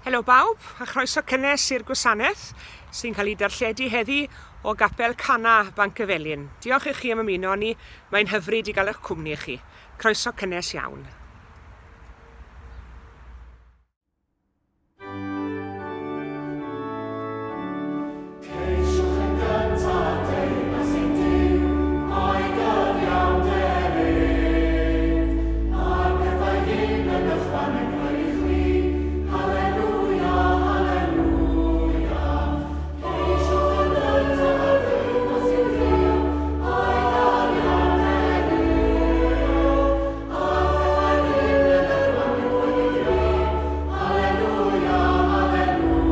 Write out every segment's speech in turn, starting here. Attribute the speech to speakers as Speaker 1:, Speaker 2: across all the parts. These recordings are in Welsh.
Speaker 1: Helo bawb, a chroeso cynnes i'r gwasanaeth sy'n cael ei darlledu heddi o Gapel Cana, Bancyfelin. Diolch i chi am ymuno â ni, mae'n hyfryd i gael eich cwmni chi. Croeso cynnes iawn.
Speaker 2: Ceisiwch yn gyntaf deyrnas ein Duw a'i gyfiawnder ef, a'r pethau hyn yn ychwanegol i chwi. Haleluia, haleluia. Ceisiwch yn gyntaf deyrnas ein Duw a'i gyfiawnder ef, a'r pethau hyn yn ychwanegol i chwi. Haleluia, haleluia. Haleluia, haleluia.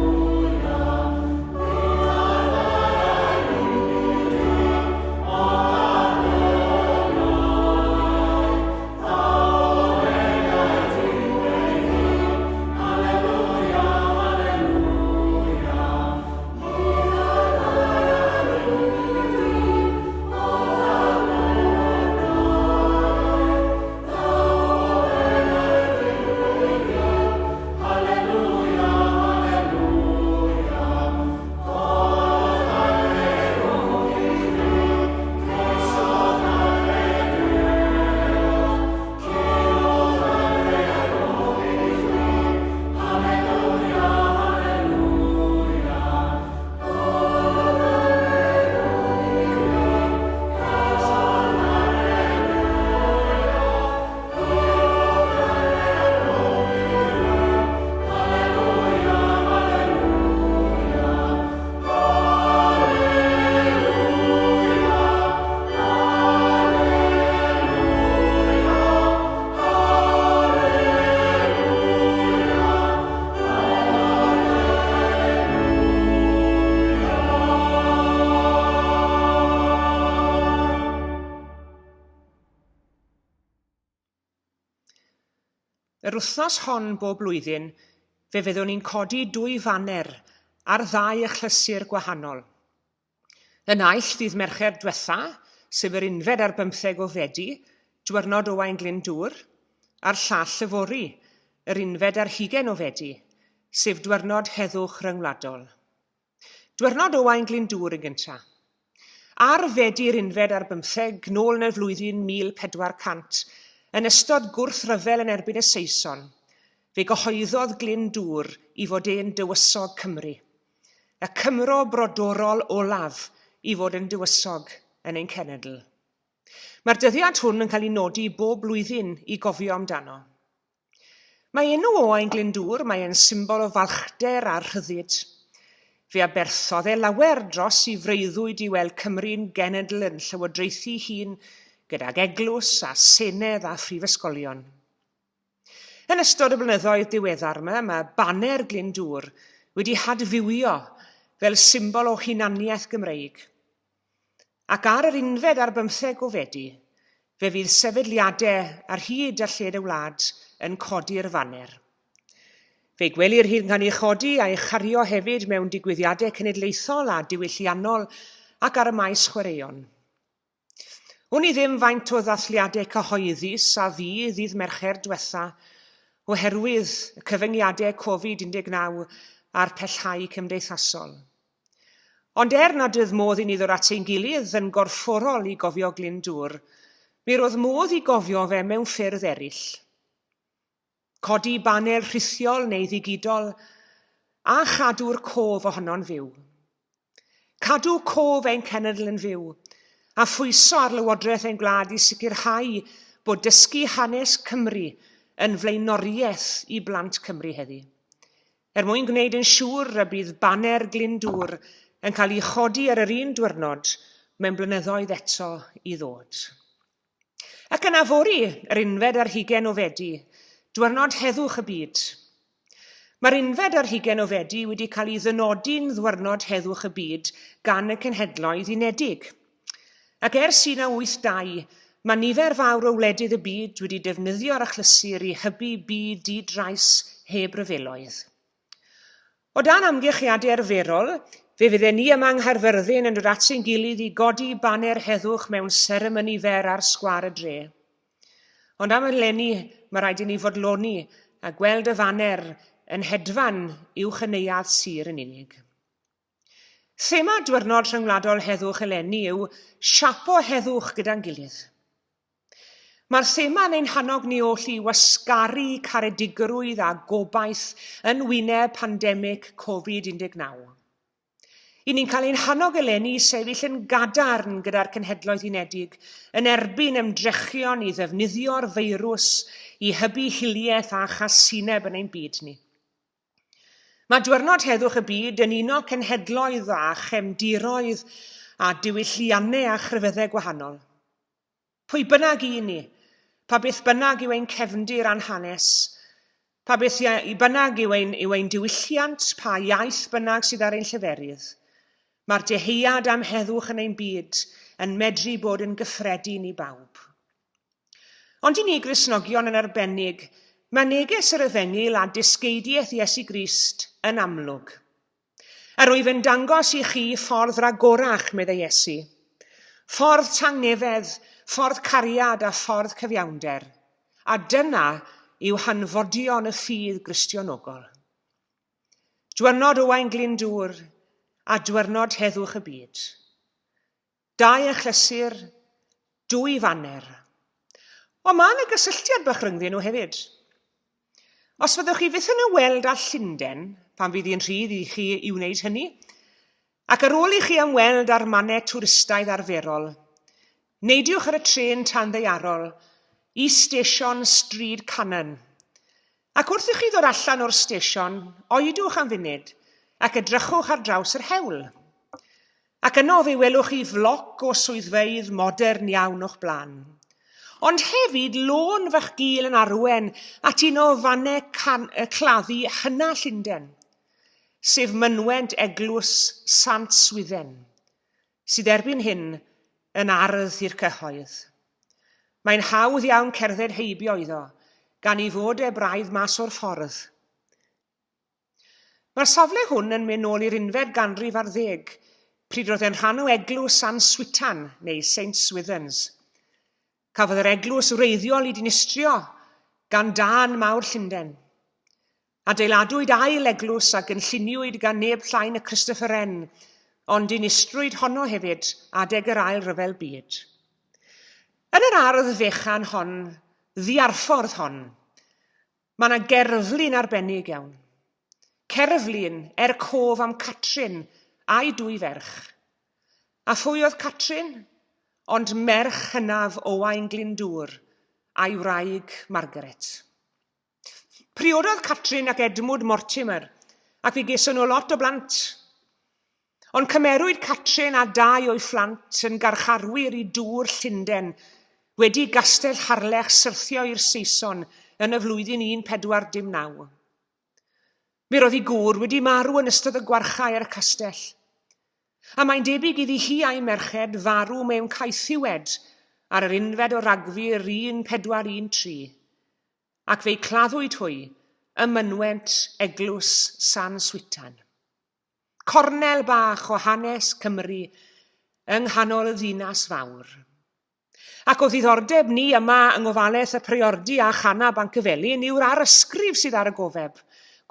Speaker 1: Yr wythnos hon bob blwyddyn, fe fyddwn ni'n codi dwy faner ar ddau achlysur gwahanol. Y naill ddydd Mercher dwetha, sef yr unfed ar bymtheg o Fedi, dwyrnod Owain Glyndŵr, a'r llall yfory, yr unfed ar hugain o Fedi, sef dwyrnod Heddwch Ryngwladol. Dwyrnod Owain Glyndŵr yn gynta. Ar Fedi'r unfed ar bymtheg, nôl yn y flwyddyn 1400, yn ystod gwrthryfel yn erbyn y Saeson, fe gyhoeddodd Glyndŵr i fod e'n dywysog Cymru. Y Cymro brodorol olaf i fod yn dywysog yn ein cenedl. Mae'r dyddiad hwn yn cael ei nodi bob blwyddyn i gofio amdano. Mae enw Owain Glyndŵr, mae e'n symbol o falchder a rhyddid. Fe aberthodd e lawer dros i freuddwyd i weld Cymru'n genedl yn llywodraethu hun gydag eglwys a senedd a phrifysgolion. Yn ystod y blynyddoedd diweddar yma, mae baner Glyndŵr wedi hadfywio fel symbol o hunaniaeth Gymreig. Ac ar yr unfed ar bymtheg o Fedi, fe fydd sefydliadau ar hyd a lled y wlad yn codi'r faner. Fe'i gwelir hi'n cael ei chodi a'i chario hefyd mewn digwyddiadau cenedlaethol a diwylliannol ac ar y maes chwaraeon. Wn i ddim faint o ddathliadau cyhoeddus a fu ddydd Mercher dwetha oherwydd y cyfyngiadau Covid-19 a'r pellhau cymdeithasol. Ond er nad oedd modd i ni ddod at ein gilydd yn gorfforol i gofio Glyndŵr, mi roedd modd i gofio fe mewn ffyrdd eraill. Codi banel rhithiol neu ddigidol, a chadw'r cof ohono'n fyw. Cadw cof ein cenedl yn fyw, a phwyso ar lywodraeth ein gwlad i sicrhau bod dysgu hanes Cymru yn flaenoriaeth i blant Cymru heddi. Er mwyn gwneud yn siŵr y bydd baner Glyndŵr yn cael ei chodi ar yr un dwyrnod mewn blynyddoedd eto i ddod. Ac yna fory, yr unfed ar hugain o Fedi, dwyrnod heddwch y byd. Mae'r unfed ar hugain o Fedi wedi cael ei ddynodi'n ddwyrnod heddwch y byd gan y Cenhedloedd Unedig. Ac ers 1982, mae nifer fawr o wledydd y byd wedi defnyddio'r achlysur i hybu byd di-drais heb ryfeloedd. O dan amgylchiadau arferol, fe fydden ni yma yng Nghaerfyrddin yn dod at ein gilydd i godi baner heddwch mewn seremoni fer ar sgwâr y dre. Ond am eleni, mae rhaid i ni fodloni a gweld y faner yn hedfan uwch y neuadd sir yn unig. Thema Diwrnod Rhyngwladol Heddwch eleni yw 'Siapo Heddwch Gyda'n Gilydd'. Mae'r thema yn ein hannog ni oll i wasgaru caredigrwydd a gobaith yn wyneb pandemig Covid-19. I ni'n cael ein hannog eleni i sefyll yn gadarn gyda'r Cenhedloedd Unedig yn erbyn ymdrechion i ddefnyddio'r feirws i hybu hiliaeth a chasineb yn ein byd ni. Mae Diwrnod Heddwch y Byd yn uno cenhedloedd a chefndiroedd a diwylliannau a chrefyddau gwahanol. Pwy bynnag i ni, pa beth bynnag yw ein cefndir a'n hanes, pa beth bynnag yw ein, yw ein diwylliant, pa iaith bynnag sydd ar ein lleferydd, mae'r deheuad am heddwch yn ein byd yn medru bod yn gyffredin i bawb. Ond i ni Gristnogion yn arbennig, mae neges yr Efengyl a dysgeidiaeth Iesu Grist yn amlwg. Yr wyf yn dangos i chi ffordd ragorach, meddai Iesu. Ffordd tangnefedd, ffordd cariad a ffordd cyfiawnder. A dyna yw hanfodion y ffydd Gristionogol. Dwyrnod Owain Glyndŵr a dwyrnod heddwch y byd. Dau achlysur, dwy faner. Ond mae yna gysylltiad bach rhyngddyn nhw hefyd. Os fyddwch chi fyth yn ymweld â Llundain, pan fydd hi'n rhydd i chi i wneud hynny, ac ar ôl i chi ymweld â'r mannau twristaidd arferol, neidiwch ar y trên tanddaearol i stesion Stryd Cannon. Ac wrth i chi ddod allan o'r stesion, oedwch am funud ac edrychwch ar draws yr hewl. Ac yno fe welwch chi floc o swyddfeydd modern iawn o'ch blaen. Ond hefyd lôn fach gul yn arwen at un o fannau can, claddu hyna Llundain, sef mynwent eglwys Sant Swydden, sydd erbyn hyn yn ardd i'r cyhoedd. Mae'n hawdd iawn cerdded heibio iddo, gan ei fod e braidd mas o'r ffordd. Mae'r safle hwn yn mynd nôl i'r unfed ganrif ar ddeg, pryd roedd e'n rhan o eglwys San Switan, neu Saint Swithun's. Cafodd yr eglwys wreiddiol ei dinistrio gan dân mawr Llundain. Adeiladwyd ail eglwys a gynlluniwyd gan neb llai na Christopher Wren, ond dinistrwyd honno hefyd adeg yr Ail Ryfel Byd. Yn yr ardd fechan hon, ddiarffordd hon, Mae 'na gerflun arbennig iawn. Cerflun er cof am Catrin a'i dwy ferch. A phwy oedd Catrin? Ond merch hynaf Owain Glyndŵr a'i wraig Margaret. Priododd Catrin ac Edmwd Mortimer ac fe geson nhw lot o blant. Ond cymerwyd Catrin a dau o'i phlant yn garcharwyr i Dŵr Llundain wedi i Gastell Harlech syrthio i'r Saeson yn y flwyddyn 1409. Mi roedd ei gŵr wedi marw yn ystod y gwarchae ar y castell, a mae'n debyg iddi hi a'i merched farw mewn caethiwed ar yr unfed o Ragfyr 1413, ac fe'i claddwyd hwy ym mynwent Eglwys San Switan. Cornel bach o hanes Cymru yng nghanol y ddinas fawr. Ac o ddiddordeb ni yma yng ngofalaeth y Priordy a Chana Bancyfelin yw'r arysgrif sydd ar y gofeb,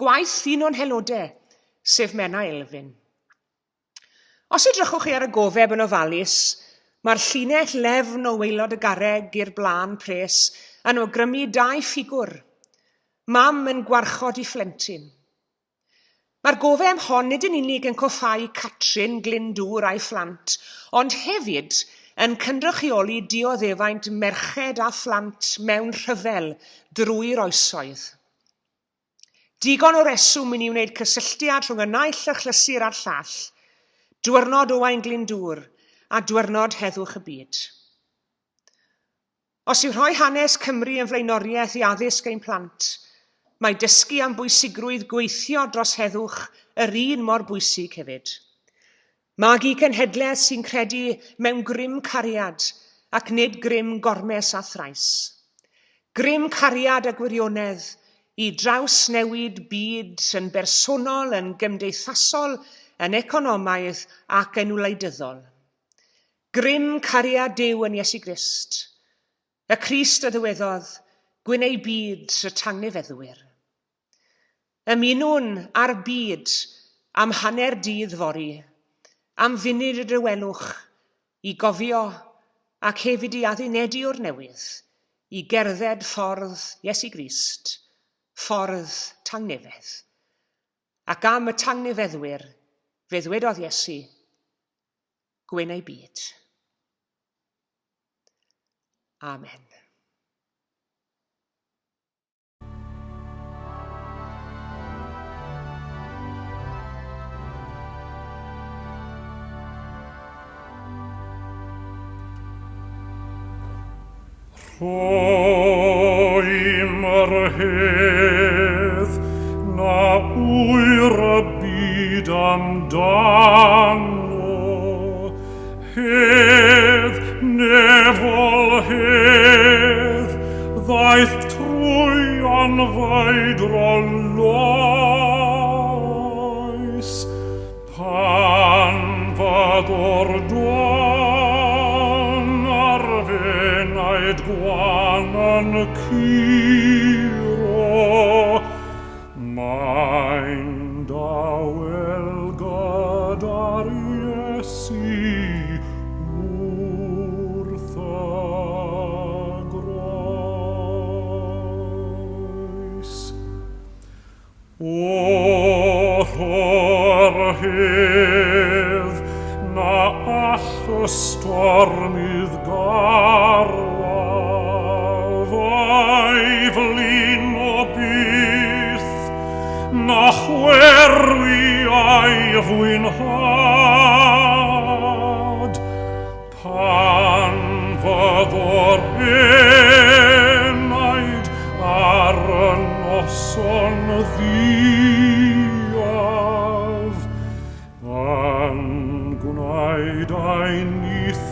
Speaker 1: gwaith un o'n haelodau, sef Menna Elfyn. Os edrychwch chi ar y gofeb yn ofalus, mae'r llinell lefn o waelod y garreg i'r blaen pres yn awgrymu dau ffigwr, mam yn gwarchod ei phlentyn. Mae'r gofeb hon nid yn unig yn coffáu Catrin Glyndŵr a'i phlant, ond hefyd yn cynrychioli dioddefaint merched a phlant mewn rhyfel drwy'r oesoedd. Digon o reswm i ni wneud cysylltiad rhwng y naill achlysur a'r llall, Dwyrnod Owain Glyndŵr a Dwyrnod Heddwch y Byd. Os yw rhoi hanes Cymru yn flaenoriaeth i addysg ein plant, mae dysgu am bwysigrwydd gweithio dros heddwch yr un mor bwysig hefyd. Magu cenhedlaeth sy'n credu mewn grym cariad ac nid grym gormes a thrais. Grym cariad a gwirionedd i drawsnewid byd yn bersonol, yn gymdeithasol, yn economaidd ac yn wleidyddol. Grym cariad Duw yn Iesu Grist. Y Crist a ddywedodd, Gwyn eu byd y tangnefeddwyr. Ymunwn â'r byd am hanner dydd fory, am funud y dawelwch, i gofio ac hefyd i addunedu o'r newydd, i gerdded ffordd Iesu Grist, ffordd tangnefedd. Ac am y tangnefeddwyr, fe ddwedodd Iesu, Gwenau byd. Amen.
Speaker 2: Rhoim yr hedd na ŵyr y byd amdano, Hedd, nefol hedd, ddaeth trwy anfeidrol loes, pan fyddo'r don ar f'enaid gwan yn curo, Mae'n dawel gyda'r Iesu wrth y groes. O, rho'r hedd na all y stormydd garwaf a'i flino byth, na chwerwi a'i fwynhad, pan fyddo'r enaid ar y noson ddiaf, Yn gwnaed ei nyth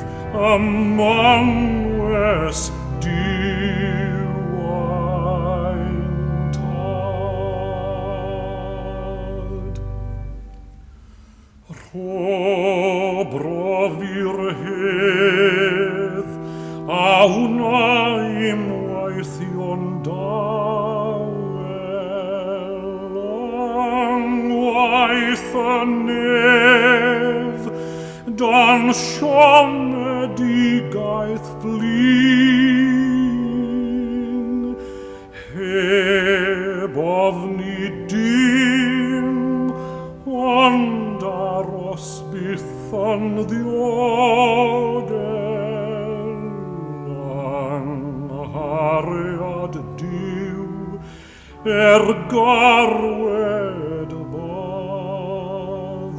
Speaker 2: ym mynwes Duw ein Tad. Rho brofi'r hedd a wna i'm waithion dawel yng ngwaith y nef, dan siomedigaeth flin, heb ofni dim, ond aros byth yn ddiogel yng nghariad Duw er garwed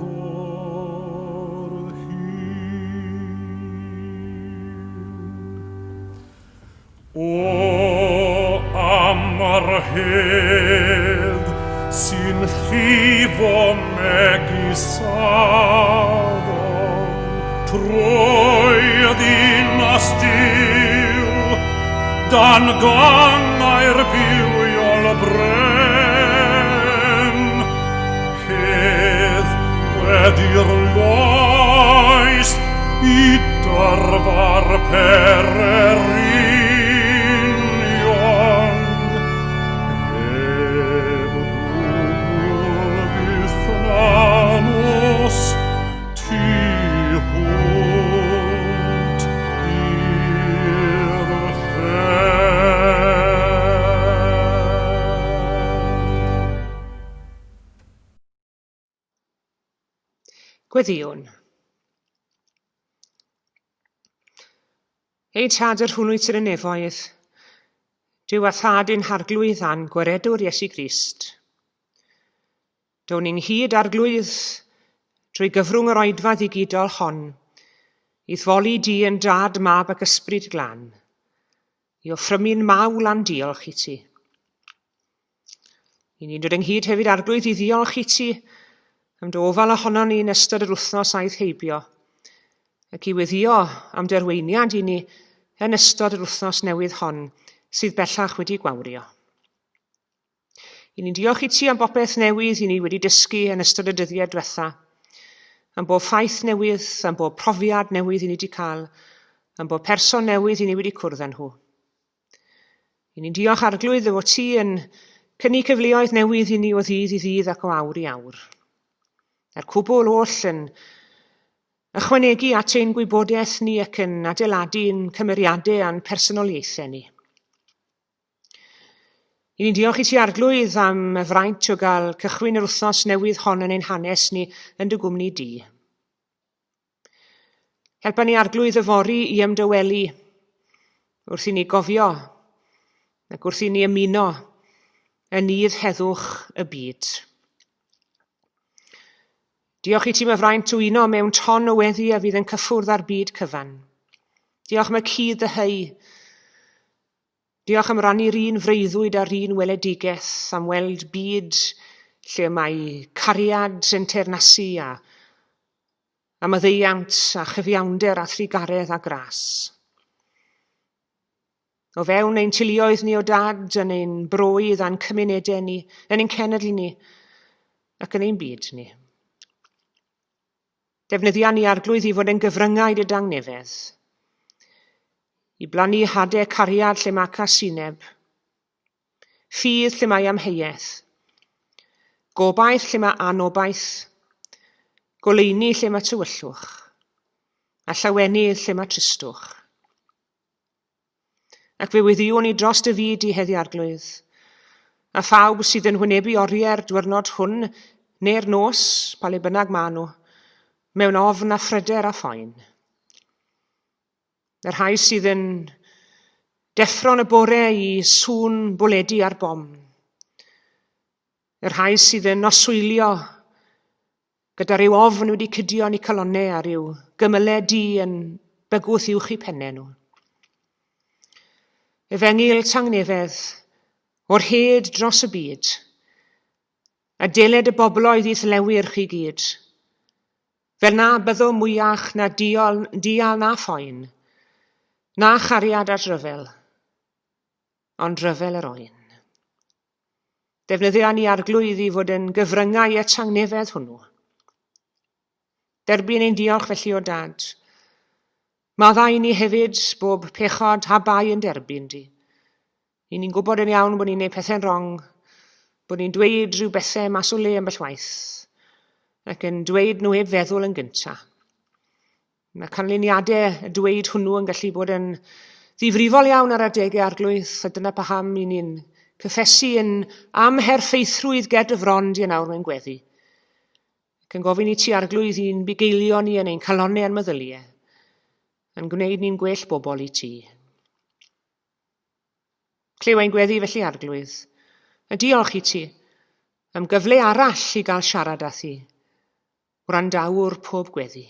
Speaker 2: faddor hun. O, am yr hedd sy'n llifo megis afon trwy ddinas Duw, dan gangau'r bywiol bren, hedd wedi'r loes i dyrfa'r pererinion, heb gwmwl byth na nos tu hwnt i'r llen.
Speaker 1: Gweddïwn. Ein Tad yr hwn wyt yn y nefoedd, Duw a Thad ein Harglwydd a'n Gwaredwr Iesu Grist. Down ynghyd, Arglwydd, drwy gyfrwng yr oedfa ddigidol hon, i'th foli di yn Dad, Mab ac Ysbryd Glân, i offrymu'n mawl a'n diolch i ti. I ni'n dod ynghyd hefyd, Arglwydd, i ddiolch i ti am dy ofal ohonon ni yn ystod yr wythnos aeth heibio, ac i weddio am dy arweiniad i ni yn ystod yr wythnos newydd hon sydd bellach wedi gwawrio. I ni'n diolch i ti am bopeth newydd i ni wedi dysgu yn ystod y dyddiau diwetha, am bob ffaith newydd, am bob profiad newydd i ni wedi cael, am bob person newydd i ni wedi cwrdd â nhw. I ni'n diolch Arglwydd dy fod ti yn Cynnig cyfleoedd newydd i ni o ddydd i ddydd ac o awr i awr. A'r cwbl oll yn ychwanegu at ein gwybodaeth ni ac yn adeiladu'n cymeriadau a'n personoliaethau ni. I ni'n diolch i ti Arglwydd am y fraint o gael cychwyn yr wythnos newydd hon yn ein hanes ni yn dy gwmni di. Helpa ni Arglwydd yfory i ymdawelu wrth i ni gofio ac wrth i ni ymuno yn nydd heddwch y byd. Diolch i ti am y fraint o uno mewn ton o weddi a fydd yn cyffwrdd â'r byd cyfan. Diolch am y cudd dyheu. Diolch am rannu'r un freuddwyd a'r un weledigaeth, am weld byd lle mae cariad yn teyrnasu a a maddeuant a chyfiawnder a thrugaredd a gras. O fewn ein teuluoedd ni o dad, yn ein broydd a'n cymunedau ni, yn ein cenedl ni, ac yn ein byd ni. Defnyddia ni arglwydd i fod yn gyfryngau dy dangnefedd, i blannu hadau cariad lle mae casineb, Ffydd lle mae amheuaeth. Gobaith lle mae anobaith. Goleuni lle mae tywyllwch. A llawenydd lle mae tristwch. Ac fe weddïwn ni dros dy fyd di heddi arglwydd. A phawb sydd yn wynebu oriau'r dwyrnod hwn, neu'r nos, pa le bynnag maen nhw, mewn ofn a phryder a phoen. Y rhai sydd yn deffro'n y bore i sŵn bwledi ar bom. Y rhai sydd yn noswylio gyda rhyw ofn wedi cydio yn eu calonnau a rhyw gymylau du yn bygwth uwch eu pennau nhw. Efengyl tangnefedd o'r hed dros y byd, a deled y bobloedd i'th lewyrch i gyd. Fel na byddo mwyach na diol, dial na phoen, na chariad at ryfel, ond ryfel yr oen. Defnyddia ni arglwydd i fod yn gyfryngau y tangnefedd hwnnw. Derbyn ein diolch felly o dad. Maddau i ni hefyd bob pechod a bai yn derbyn di. I ni'n gwybod yn iawn bod ni'n neud pethau'n wrong, bod ni'n dweud rhyw bethau mas o le ambell waith, ac yn dweud nhw heb feddwl yn gynta. Mae canlyniadau y dweud hwnnw yn gallu bod yn ddifrifol iawn ar adegau arglwydd, a dyna paham i ni'n cyffesu yn amherffeithrwydd ger dy fron di yn awr mewn gweddi. Ac yn gofyn i ti arglwydd i'n bugeilio ni yn ein calonnau a'n meddyliau, yn gwneud ni'n gwell bobl i ti. Clyw ein gweddi felly, Arglwydd, a diolch i ti am gyfle arall i gael siarad â thi, wrandawr pob gweddi.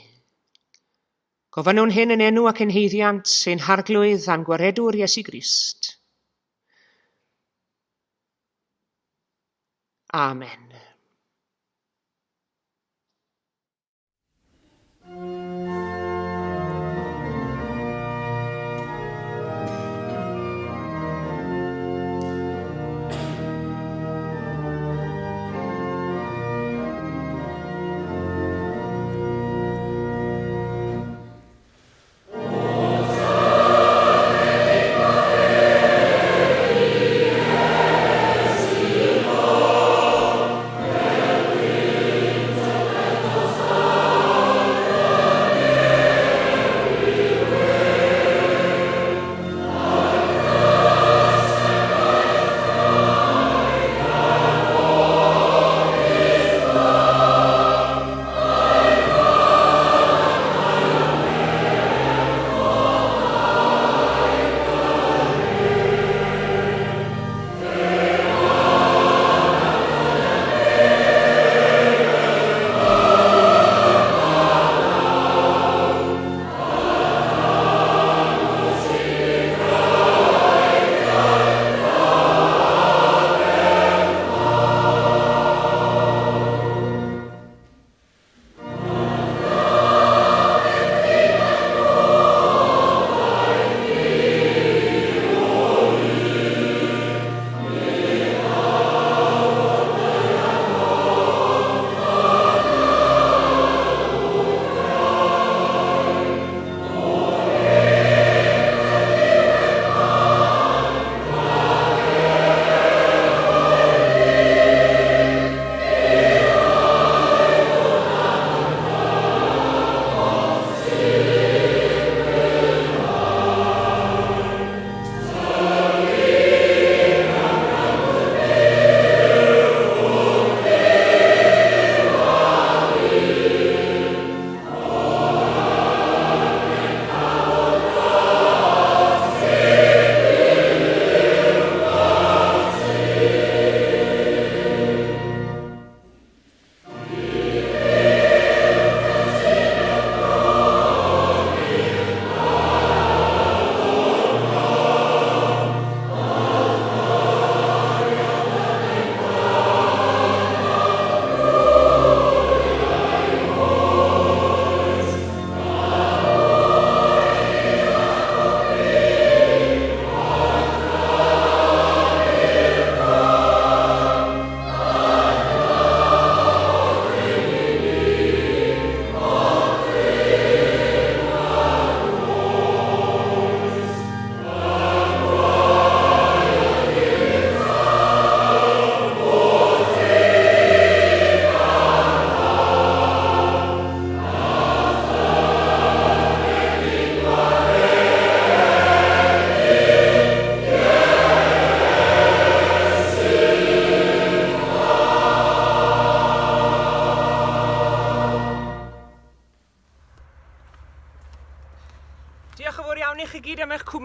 Speaker 1: Gofynnwn hyn yn enw ac yn haeddiant ein Harglwydd a'n Gwaredwr Iesu Grist. Amen.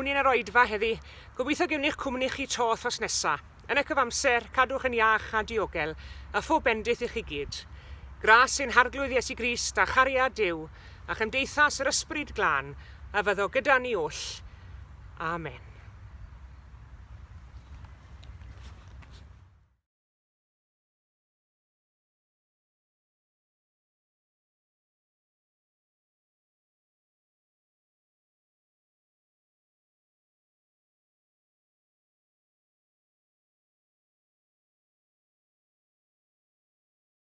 Speaker 1: cwmni yn yr oedfa heddi. Gobeithio gewn ni'ch cwmni chi 'to wythnos nesa. Yn y cyfamser, cadwch yn iach a diogel, a phob bendith i chi gyd. Gras ein Harglwydd Iesu Grist a chariad Duw, a chymdeithas yr Ysbryd Glân, a fyddo gyda ni oll. Amen.